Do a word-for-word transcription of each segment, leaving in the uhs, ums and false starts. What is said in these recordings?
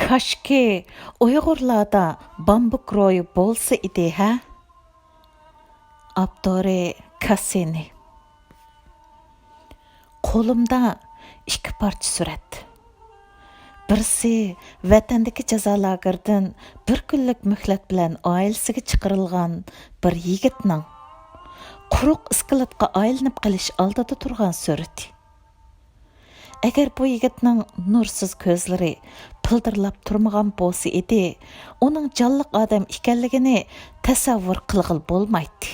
كاشكى، ئۇيغۇرلاردا بامبۇك روھى بولسا ئىدى، ھە؟ ئاپتورى: كاسسىنى. قولۇمدا ئىككى پارچە سۈرەت. بىرسى ۋەتەندىكى جازا لاگېرىدىن بىر كۈنلۈك مۆھلەت بىلەن ئائىلىسىگە چىقىرىلغان بىر يىگىتنىڭ قۇرۇق ئىسكىلىتقا ئايلىنىپ قېلىش ئالدىدا تۇرغان سۈرىتى. ئەگەر بۇ يىگىتنىڭ نۇرسىز كۆزلىرى پىلدىرلاپ تۇرمىغان بولسا ئىدى، ئۇنىڭ جانلىق ئادەم ئىكەنلىكىنى تەسەۋۋۇر قىلغىلى بولمايتتى.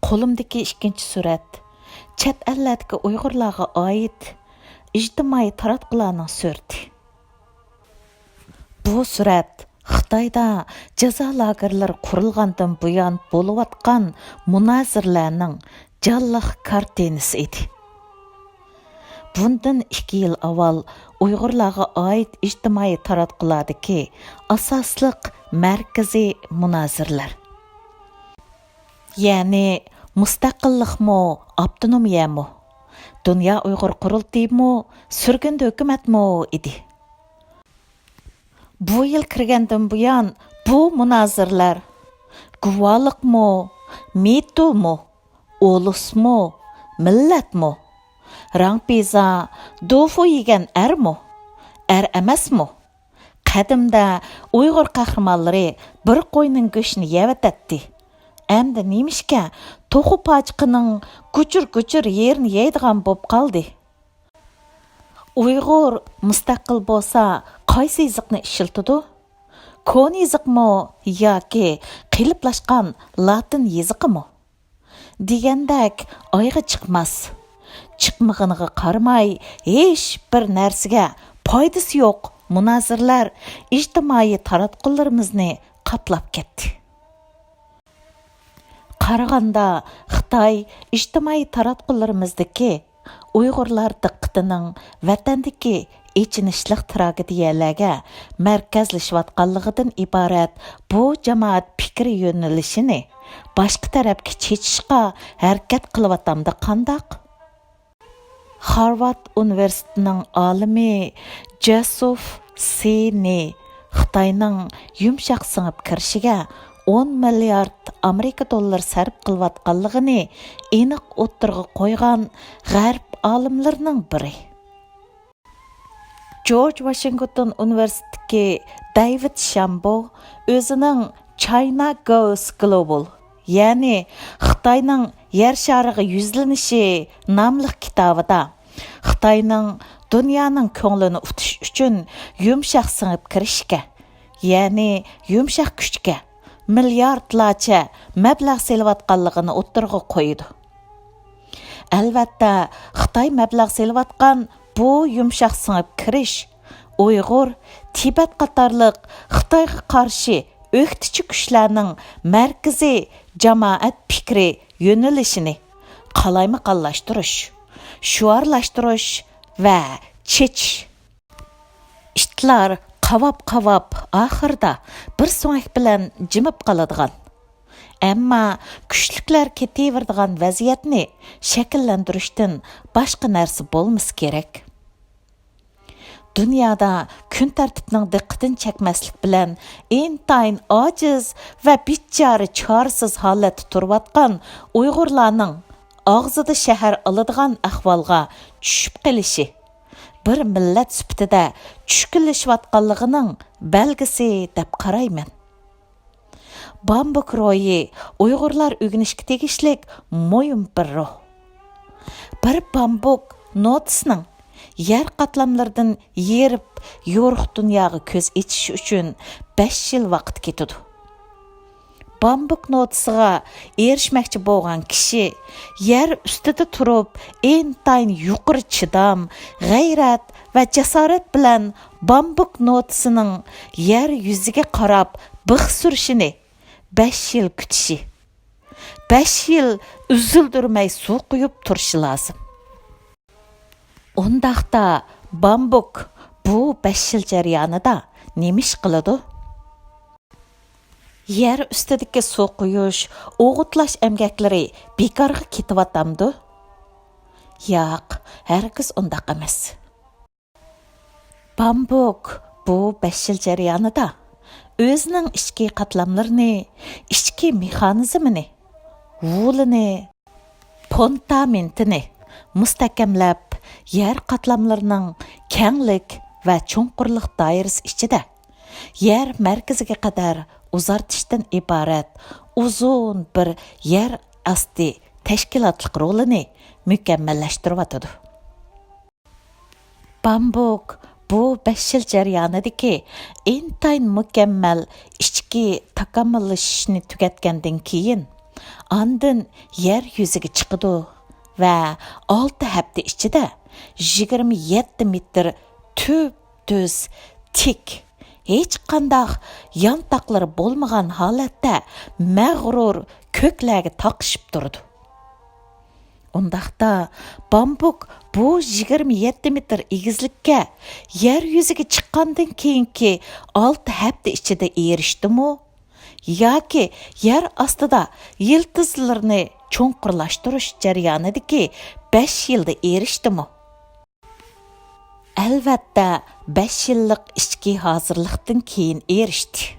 قولۇمدىكى ئىككىنچى سۈرەت، چەت ئەللەردىكى ئۇيغۇرلارغا ئائىت ئىجتىمائىي تاراتقۇلارنىڭ سۈرىتى. بۇ سۈرەت خىتايدا جازا لاگېرلىرى قۇرۇلغاندىن بۇيان بولۇۋاتقان مۇنازىرىلەرنىڭ جانلىق كارتىنىسى ئىدى. بۇندىن ئىككى يىل ئاۋۋال ئۇيغۇرلارغا ئائىت ئىجتىمائىي تاراتقۇلاردىكى ئاساسلىق مەركىزىي مۇنازىرىلەر، يەنى مۇستەقىللىقمۇ، ئاپتونومىيەمۇ، دۇنيا ئۇيغۇر قۇرۇلتىيىمۇ، سۈرگۈندە ھۆكۈمەتمۇ ئىدى. بۇ يىل كىرگەندىن بۇيان بۇ مۇنازىرىلەر گۇۋالىقمۇ، مىتۇمۇ، ئۇلۇسمۇ، مىللەتمۇ، رەڭپىزا، دۇفۇ يېگەن ئەرمۇ، ئەر ئەمەسمۇ؟ قەدىمدە ئۇيغۇر قەھرىمانلىرى بىر قوينىڭ گۆشىنى يەۋېتەتتى. ئەمدى نېمىشكە توخۇ پاچىقىنىڭ گۈچۈر-گۈچۈر يېرىنى يەيدىغان بولۇپ قالدى؟ ئۇيغۇر مۇستەقىل بولسا، قايسى يېزىقنى ئىشلىتىدۇ؟ كونا يېزىقمۇ ياكى قېلىپلاشقان لاتىن يېزىقىمۇ؟ دېگەندەك ئايغا چىقماس. چىقمىغىنىغا قارىماي، ھېچ بىر نەرسىگە پايدىسى يوق مۇنازىرىلەر ئىجتىمائىي تاراتقۇلىرىمىزنى قاپلاپ كەتتى. قارىغاندا، خىتاي ئىجتىمائىي تاراتقۇلىرىمىزدىكى ئۇيغۇرلار دىققىتىنىڭ ۋەتەندىكى ئېچىنىشلىق تراگېدىيەلەرگە مەركەزلىشىۋاتقانلىقىدىن ئىبارەت بۇ جامائەت پىكرى يۆنىلىشىنى باشقا تەرەپكە چېچىشقا ھەرىكەت قىلىۋاتامدۇ قانداق؟ خارۋارد ئۇنىۋېرسىتېتىنىڭ ئالىمى جېسۇف سىنى خىتاينىڭ يۇمشاق سىڭىپ كىرىشىگە ئون مىليارد ئامېرىكا دوللىرى سەرپ قىلىۋاتقانلىقىنى ئېنىق ئوتتۇرىغا قويغان غەرب ئالىملىرىنىڭ بىرى. جورج ۋاشىنگتون ئۇنىۋېرسىتېتىدىكى دېۋىد شامبو ئۆزىنىڭ China Goes Global، يەنى خىتاينىڭ يەر شارىغا يۈزلىنىشى ناملىق كىتابىدا خىتاينىڭ دۇنيانىڭ كۆڭلىنى ئۇتۇش ئۈچۈن يۇمشاق سىڭىپ كىرىشكە، يەنى يۇمشاق كۈچكە مىلياردلارچە مەبلەغ سېلىۋاتقانلىقىنى ئوتتۇرىغا قويىدۇ. ئەلۋەتتە، خىتاي مەبلەغ سېلىۋاتقان بۇ يۇمشاق سىڭىپ كىرىش ئۇيغۇر، تىبەت قاتارلىق خىتايغا قارشى ئۆكتىچى كۈچلەرنىڭ مەركىزىي جامائەت پىكرى يۆنىلىشىنى قالايمىقانلاشتۇرۇش، شوئارلاشتۇرۇش ۋە چېچىش. ئىتلار قاۋاپ-قاۋاپ ئاخىرىدا بىر سۆڭەك بىلەن جىمىپ قالىدىغان، ئەمما كۈچلۈكلەر كېتىۋېرىدىغان ۋەزىيەتنى شەكىللەندۈرۈشتىن باشقا نەرسە بولمىسا كېرەك. دۇنيادا كۈن تەرتىپنىڭ دىققىتىنى چەكمەسلىك بىلەن ئىنتايىن ئاجىز ۋە بىچارە چارىسىز ھالەتتە تۇرۇۋاتقان ئۇيغۇرلارنىڭ ئاغزىدا شەھەر ئالىدىغان ئەھۋالغا چۈشۈپ قېلىشى بىر مىللەت سۈپىتىدە چۈشكۈنلىشىۋاتقانلىقىنىڭ بەلگىسى دەپ قارايمەن. بامبۇك روھى ئۇيغۇرلار ئۆگىنىشكە تېگىشلىك مۇھىم بىر روھ. بىر بامبۇك نوتىسىنىڭ يەر قاتلاملىرىدىن يېرىپ يورۇق دۇنياغا كۆز ئېچىشى ئۈچۈن بەش يىل ۋاقىت كېتىدۇ. بامبۇك نوتىسىغا ئېرىشمەكچى بولغان كىشى يەر ئۈستىدە تۇرۇپ، ئىنتايىن يۇقىرى چىدام، غەيرەت ۋە جاسارەت بىلەن بامبۇك نوتىسىنىڭ يەر يۈزىگە قاراپ بىخ سۈرۈشىنى بەش يىل كۈتۈشى، بەش يىل ئۈزۈلدۈرمەي سۇ قۇيۇپ تۇرۇشى لازىم. ئۇنداقتا بامبۇك بۇ بەش يىل جەريانىدا نېمە ئىش قىلىدۇ؟ يەر ئۈستىدىكى سۇ قۇيۇش، ئوغۇتلاش ئەمگەكلىرى بىكارغا كېتىۋاتامدۇ؟ ياق، ھەرگىز ئۇنداق ئەمەس. بامبۇك بۇ بەش يىل جەريانىدا ئۆزىنىڭ ئىچكى قاتلاملىرىنى، ئىچكى مېخانىزمىنى، ھۇلىنى، فۇندامېنتىنى مۇستەھكەملەپ، يەر قاتلاملىرىنىڭ كەڭلىك ۋە چوڭقۇرلۇق دائىرىسى ئىچىدە يەر مەركىزىگە قەدەر ئۇزارتىشتىن ئىبارەت ئۇزۇن بىر يەر ئاستى تەشكىلاتلىق رولىنى مۇكەممەللەشتۈرۈۋاتىدۇ. بامبۇك بۇ بەش يىل جەريانىدىكى ئىنتايىن مۇكەممەل ئىچكى تاكامۇللىشىشنى تۈگەتكەندىن كېيىن، ئاندىن يەر يۈزىگە چىقىدۇ ۋە ئالتە ھەپتە ئىچىدە يىگىرمە يەتتە مېتىر تۈپتۈز، تىك، ھېچقانداق يانتاقلىرى بولمىغان ھالەتتە مەغرۇر كۆكلەرگە تاقىشىپ تۇرىدۇ. ئۇنداقتا، بامبۇك بۇ يىگىرمە يەتتە مېتىر ئېگىزلىككە يەر يۈزىگە چىققاندىن كېيىنكى ئالتە ھەپتە ئىچىدە ئېرىشتىمۇ؟ ياكى يەر ئاستىدا يىلتىزلىرىنى چوڭقۇرلاشتۇرۇش جەريانىدىكى بەش يىلدا ئېرىشتىمۇ؟ ئەلۋەتتە، بەش يىللىق ئىچكى ھازىرلىقتىن كېيىن ئېرىشتى.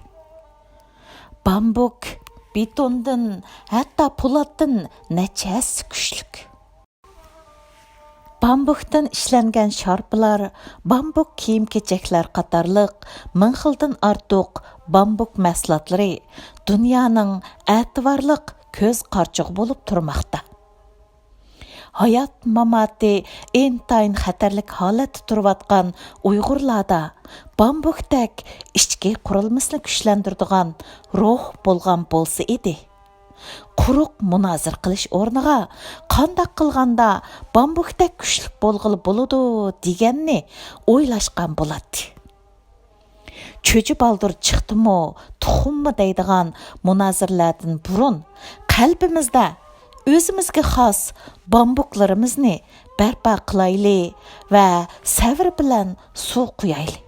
بامبۇك بېتوندىن، ھەتتا پولاتتىن نەچچە ھەسسە كۈچلۈك. بامبۇكتىن ئىشلەنگەن شارپىلار، بامبۇك كىيىم-كېچەكلەر قاتارلىق مىڭ خىلدىن ئارتۇق بامبۇك مەھسۇلاتلىرى دۇنيانىڭ ئەتىۋارلىق كۆز قارىچۇقى بولۇپ تۇرماقتا. ھايات-ماماتى ئىنتايىن خەتەرلىك ھالەتتە تۇرۇۋاتقان ئۇيغۇرلاردا بامبۇكتەك ئىچكى قۇرۇلمىسىنى كۈچلەندۈرىدىغان روھ بولغان بولسا ئىدى، قۇرۇق مۇنازىرە قىلىش ئورنىغا، قانداق قىلغاندا بامبۇكتەك كۈچلۈك بولغىلى بولىدۇ دېگەننى ئويلاشقان بولاتتى. چۈجە بالدۇر چىقتىمۇ، تۇخۇممۇ دەيدىغان مۇنازىرىلەردىن بۇرۇن، قەلبىمىزدە ئۆزىمىزگە خاس بامبۇكلىرىمىزنى بەرپا قىلايلى ۋە سەۋر بىلەن سۇ قۇيايلى.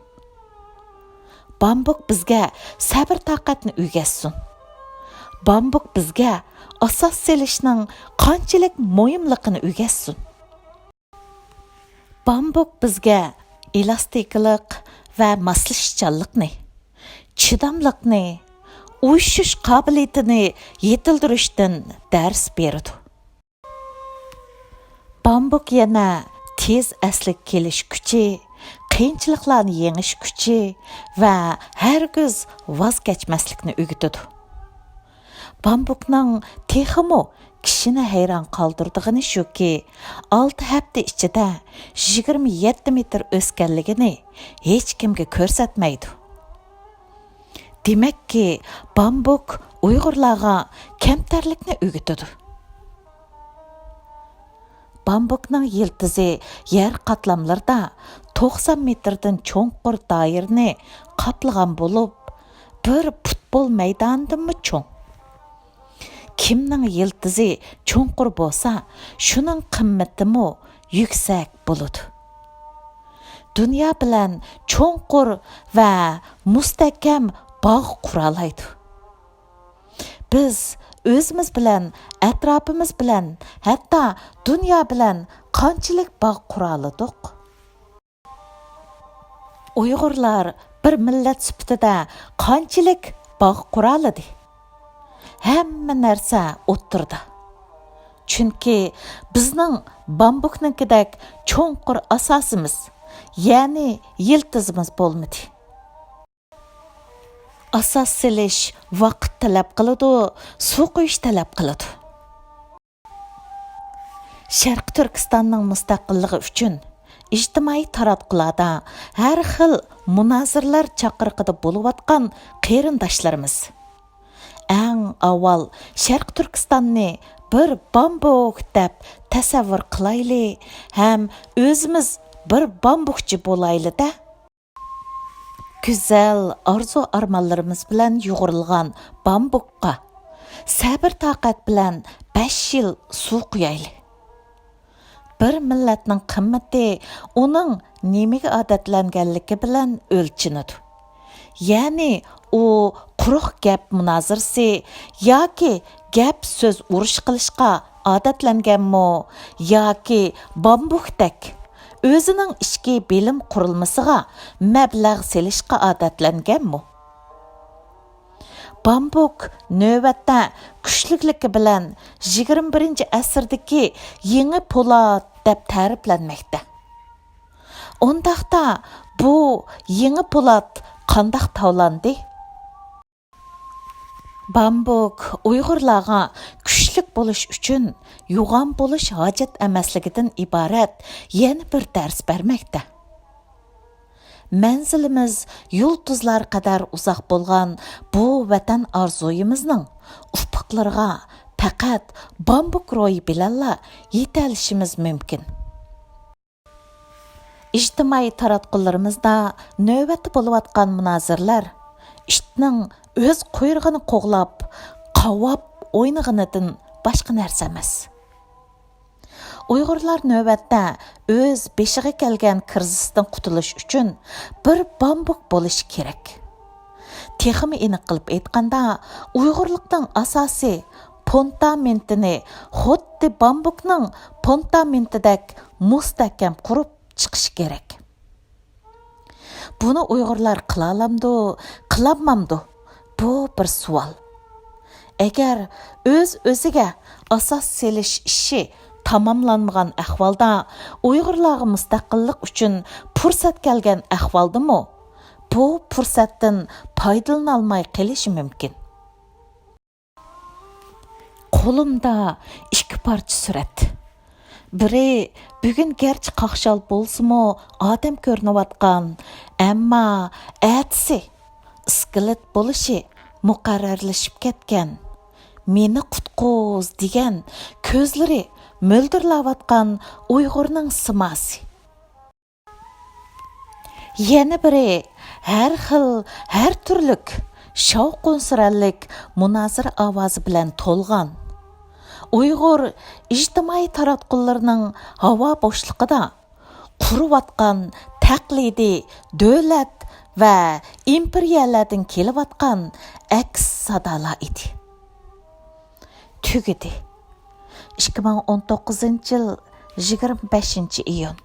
بامبۇك بىزگە سەۋر-تاقەتنى ئۆگەتسۇن. بامبۇك بىزگە ئاساس سېلىشنىڭ قانچىلىك مۇھىملىقىنى ئۆگەتسۇن. بامبۇك بىزگە ئېلاستىكىلىق ۋە ماسلىشىشچانلىقنى، چىداملىقنى، ئۇيۇشۇش قابىلىيىتىنى يېتىلدۈرۈشتىن دەرس بېرىدۇ. بامبۇك يەنە تېز ئەسلىگە كېلىش كۈچى، قىيىنچىلىقلارنى يېڭىش كۈچى ۋە ھەرگىز ۋاز كەچمەسلىكنى ئۆگىتىدۇ. بامبۇكنىڭ تېخىمۇ كىشىنى ھەيران قالدۇرىدىغىنى شۇكى، ئالتە ھەپتە ئىچىدە يىگىرمە يەتتە مېتىر ئۆسكەنلىكىنى ھېچكىمگە كۆرسەتمەيدۇ. دېمەككى، بامبۇك ئۇيغۇرلارغا كەمتەرلىكنى ئۆگىتىدۇ. بامبۇكنىڭ يىلتىزى يەر قاتلاملىرىدا توقسان مېتىردىن چوڭقۇر دائىرىنى قاپلىغان بولۇپ، بىر پۇتبول مەيدانىدىنمۇ چوڭ. كىمنىڭ يىلتىزى چوڭقۇر بولسا، شۇنىڭ قىممىتىمۇ يۈكسەك بولىدۇ. دۇنيا بىلەن چوڭقۇر ۋە مۇستەھكەم باغ قۇرالايدۇ. بىز ئۆزىمىز بىلەن، ئەتراپىمىز بىلەن، ھەتتا دۇنيا بىلەن قانچىلىك باغ قۇرالىدۇق؟ ئۇيغۇرلار بىر مىللەت سۈپىتىدە قانچىلىك باغ قۇرالىدى؟ ھەممە نەرسە ئوتتۇرىدا. چۈنكى بىزنىڭ بامبۇكنىڭكىدەك چوڭقۇر ئاساسىمىز، يەنى يىلتىزىمىز بولمىدى. ئاساس سېلىش ۋاقىت تەلەپ قىلىدۇ، سۇ قۇيۇش تەلەپ قىلىدۇ. شەرقىي تۈركىستاننىڭ مۇستەقىللىقى ئۈچۈن ئىجتىمائىي تاراتقۇلاردا ھەر خىل مۇنازىرىلەر چاقىرىقىدا بولۇۋاتقان قېرىنداشلىرىمىز، ئەڭ ئاۋۋال شەرقىي تۈركىستاننى بىر بامبۇك دەپ تەسەۋۋۇر قىلايلى ھەم ئۆزىمىز بىر بامبۇكچى بولايلى-دە. گۈزەل ئارزۇ-ئارمانلىرىمىز بىلەن يۇغۇرۇلغان بامبۇكقا سەبىر-تاقەت بىلەن بەش يىل سۇ قۇيايلى. بىر مىللەتنىڭ قىممىتى ئۇنىڭ نېمىگە ئادەتلەنگەنلىكى بىلەن ئۆلچىنىدۇ. يەنى ئۇ قۇرۇق گەپ مۇنازىرىسى ياكى گەپ سۆز ئۇرۇش قىلىشقا ئادەتلەنگەنمۇ ياكى بامبۇكتەك ئۆزىنىڭ ئىچكى بىلىم قۇرۇلمىسىغا مەبلەغ سېلىشقا ئادەتلەنگەنمۇ؟ بامبۇك نۆۋەتتە كۈچلۈكلۈكى بىلەن يىگىرمە بىرىنچى ئەسىردىكى يېڭى پولات دەپ تەرىپلەنمەكتە. ئۇنداقتا بۇ يېڭى پولات قانداق تاۋلاندى؟ بامبۇك ئۇيغۇرلارغا كۈچلۈك بولۇش ئۈچۈن يوغان بولۇش ھاجەت ئەمەسلىكىدىن ئىبارەت يەنە بىر دەرس بەرمەكتە. مەنزىلىمىز يۇلتۇزلار قەدەر ئۇزاق بولغان بۇ ۋەتەن ئارزۇيىمىزنىڭ ئۇپۇقلىرىغا پەقەت بامبۇك روھى بىلەنلا يېتەلىشىمىز مۇمكىن. ئىجتىمائىي تاراتقۇلىرىمىزدا نۆۋەتتە بولۇۋاتقان مۇنازىرىلەر ئىتنىڭ ئۆز قۇيرۇقىنى قوغلاپ، قاۋاپ ئوينىغىنىدىن باشقا نەرسە ئەمەس. ئۇيغۇرلار نۆۋەتتە ئۆز بېشىغا كەلگەن كىرىزىستىن قۇتۇلۇش ئۈچۈن بىر بامبۇك بولۇشى كېرەك. تېخىمۇ ئېنىق قىلىپ ئېيتقاندا، ئۇيغۇرلۇقنىڭ ئاساسىي پۇندامېنتىنى خۇددى بامبۇكنىڭ پۇندامېنتىدەك مۇستەھكەم قۇرۇپ چىقىشى كېرەك. بۇنى ئۇيغۇرلار قىلالامدۇ، قىلالمامدۇ؟ بۇ بىر سوئال. ئەگەر ئۆز-ئۆزىگە ئاساس سېلىش ئىشى تاماملانمىغان ئەھۋالدا ئۇيغۇرلارغا مۇستەقىللىق ئۈچۈن پۇرسەت كەلگەن ئەھۋالدىمۇ بۇ پۇرسەتتىن پايدىلىنالماي قېلىشى مۇمكىن. قولۇمدا ئىككى پارچە سۈرەت. بىرى بۈگۈن گەرچە قاقشال بولسىمۇ ئادەم كۆرۈنۈۋاتقان، ئەمما ئەتىسى ئىسكىلىت بولۇشى مۇقەررەرلىشىپ كەتكەن، مېنى قۇتقۇز دېگەن كۆزلىرى مۆلدۈرلەۋاتقان ئۇيغۇرنىڭ سىماسى. يەنە بىرى ھەر خىل، ھەر تۈرلۈك، شاۋقۇن-سۈرەنلىك مۇنازىرە ئاۋازى بىلەن تولغان. ئۇيغۇر ئىجتىمائىي تاراتقۇلىرىنىڭ ھاۋا بوشلۇقىدا قۇرۇۋاتقان تەقلىدىي دۆلەت ۋە ئىمپېرىيەلەردىن كېلىۋاتقان ئەكس سادالار ئىدى. تۈگىدى. ئىككى مىڭ ئون توققۇزىنچى يىل، يىگىرمە بەشىنچى ئىيۇن.